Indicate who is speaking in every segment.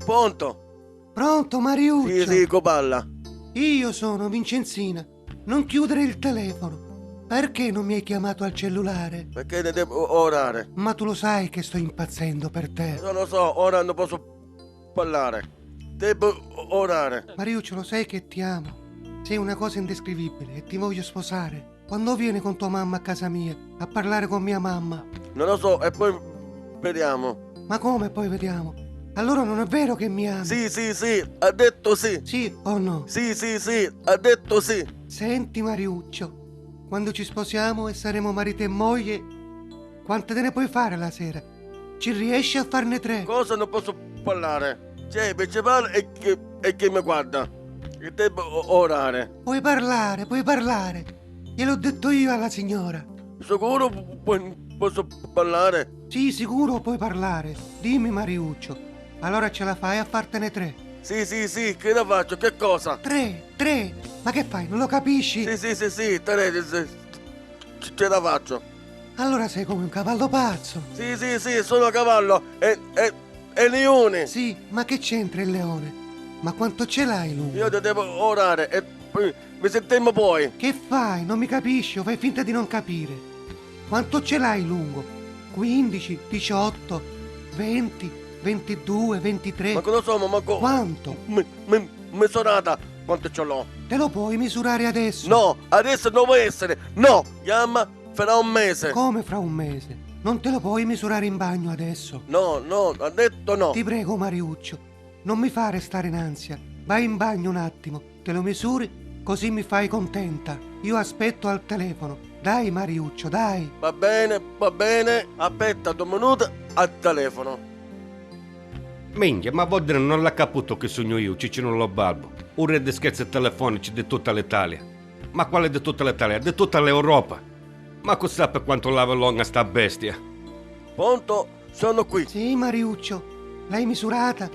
Speaker 1: Pronto?
Speaker 2: Pronto, Mariuccio?
Speaker 1: Sì, sì, cu parla.
Speaker 2: Io sono Vincenzina. Non chiudere il telefono. Perché non mi hai chiamato al cellulare?
Speaker 1: Perché ne devo orare.
Speaker 2: Ma tu lo sai che sto impazzendo per te.
Speaker 1: Non lo so, ora non posso parlare. Devo orare.
Speaker 2: Mariuccio, lo sai che ti amo. Sei una cosa indescrivibile e ti voglio sposare. Quando vieni con tua mamma a casa mia a parlare con mia mamma?
Speaker 1: Non lo so, e poi vediamo.
Speaker 2: Ma come poi vediamo? Allora non è vero che mi ami?
Speaker 1: Sì, sì, sì, ha detto sì.
Speaker 2: Sì o no?
Speaker 1: Sì, sì, sì, ha detto sì.
Speaker 2: Senti Mariuccio, quando ci sposiamo e saremo marito e moglie, quante te ne puoi fare la sera? Ci riesci a farne tre?
Speaker 1: Cosa non posso parlare? C'è il principale e che, e che mi guarda. Che devo orare.
Speaker 2: Puoi parlare, puoi parlare. Gliel'ho detto io alla signora.
Speaker 1: Sicuro posso parlare?
Speaker 2: Sì, sicuro puoi parlare. Dimmi Mariuccio, allora ce la fai a fartene tre?
Speaker 1: Sì, sì, sì, che la faccio? Che cosa?
Speaker 2: Tre, tre. Ma che fai? Non lo capisci?
Speaker 1: Sì, sì, sì, sì, tre, sì, sì, ce la faccio.
Speaker 2: Allora sei come un cavallo pazzo.
Speaker 1: Sì, sì, sì, sono cavallo e, e, e leone.
Speaker 2: Sì, ma che c'entra il leone? Ma quanto ce l'hai lungo?
Speaker 1: Io te devo orare e poi mi sentiamo poi.
Speaker 2: Che fai? Non mi capisci o fai finta di non capire? Quanto ce l'hai lungo? 15, 18, 20, 22, 23.
Speaker 1: Ma cosa sono? Ma co-
Speaker 2: Quanto?
Speaker 1: Mi, mi, misurata quanto ce l'ho?
Speaker 2: Te lo puoi misurare adesso?
Speaker 1: No, adesso non può essere. No, chiama fra un mese.
Speaker 2: Come fra un mese? Non te lo puoi misurare in bagno adesso?
Speaker 1: No, no, ha detto no.
Speaker 2: Ti prego, Mariuccio, non mi fare stare in ansia. Vai in bagno un attimo, te lo misuri, così mi fai contenta. Io aspetto al telefono. Dai, Mariuccio, dai.
Speaker 1: Va bene, va bene. Aspetta due minuti al telefono.
Speaker 3: Minchia, ma Vodder non l'ha capito che sogno io, Cicino Lo Balbo. Un re di scherzi telefonici di tutta l'Italia. Ma quale di tutta l'Italia? Di tutta l'Europa. Ma chissà per quanto lava longa sta bestia.
Speaker 1: Pronto? Sono qui.
Speaker 2: Sì, Mariuccio, l'hai misurata?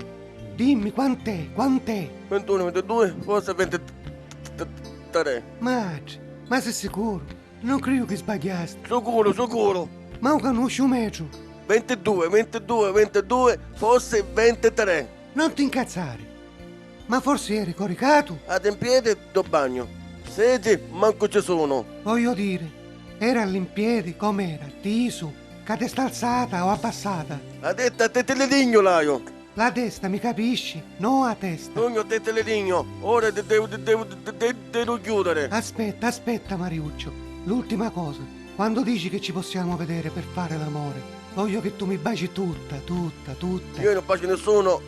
Speaker 2: Dimmi quant'è, quant'è?
Speaker 1: 21, 22, forse 23.
Speaker 2: Madre, ma sei sicuro? Non credo che sbagliasti.
Speaker 1: Sicuro, sicuro.
Speaker 2: Ma io conosco un metro.
Speaker 1: 22, 22, 22, forse 23.
Speaker 2: Non ti incazzare. Ma forse eri coricato?
Speaker 1: Ad in piedi do bagno. Sedi, manco ci sono.
Speaker 2: Voglio dire, era all'impiedi com'era? Tiso, ca testa alzata o abbassata?
Speaker 1: Ha detto a te te le digno, Laio.
Speaker 2: La testa, mi capisci? No a testa.
Speaker 1: Sogno te te le digno. Ora te devo, devo, devo, devo chiudere.
Speaker 2: Aspetta, aspetta, Mariuccio. L'ultima cosa. Quando dici che ci possiamo vedere per fare l'amore, voglio che tu mi baci tutta, tutta, tutta.
Speaker 1: Io non faccio nessuno,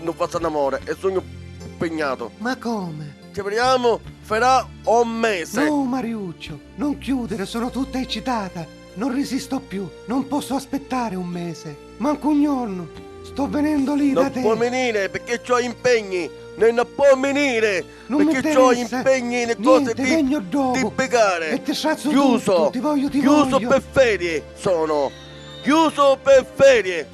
Speaker 1: non faccio l'amore e sono impegnato.
Speaker 2: Ma come?
Speaker 1: Ci vediamo fra un mese.
Speaker 2: No, Mariuccio, non chiudere, sono tutta eccitata. Non resisto più, non posso aspettare un mese. Manco un giorno. Sto venendo lì da
Speaker 1: Non
Speaker 2: te.
Speaker 1: può venire perché ho impegni. Non può venire
Speaker 2: Non mi
Speaker 1: perché ho
Speaker 2: interessa.
Speaker 1: impegni le cose
Speaker 2: Niente,
Speaker 1: di,
Speaker 2: vengo dopo.
Speaker 1: di pegare.
Speaker 2: E ti strazzo
Speaker 1: Chiuso.
Speaker 2: tutto, ti voglio, ti
Speaker 1: Chiuso
Speaker 2: voglio.
Speaker 1: per ferie sono. Chiuso per ferie.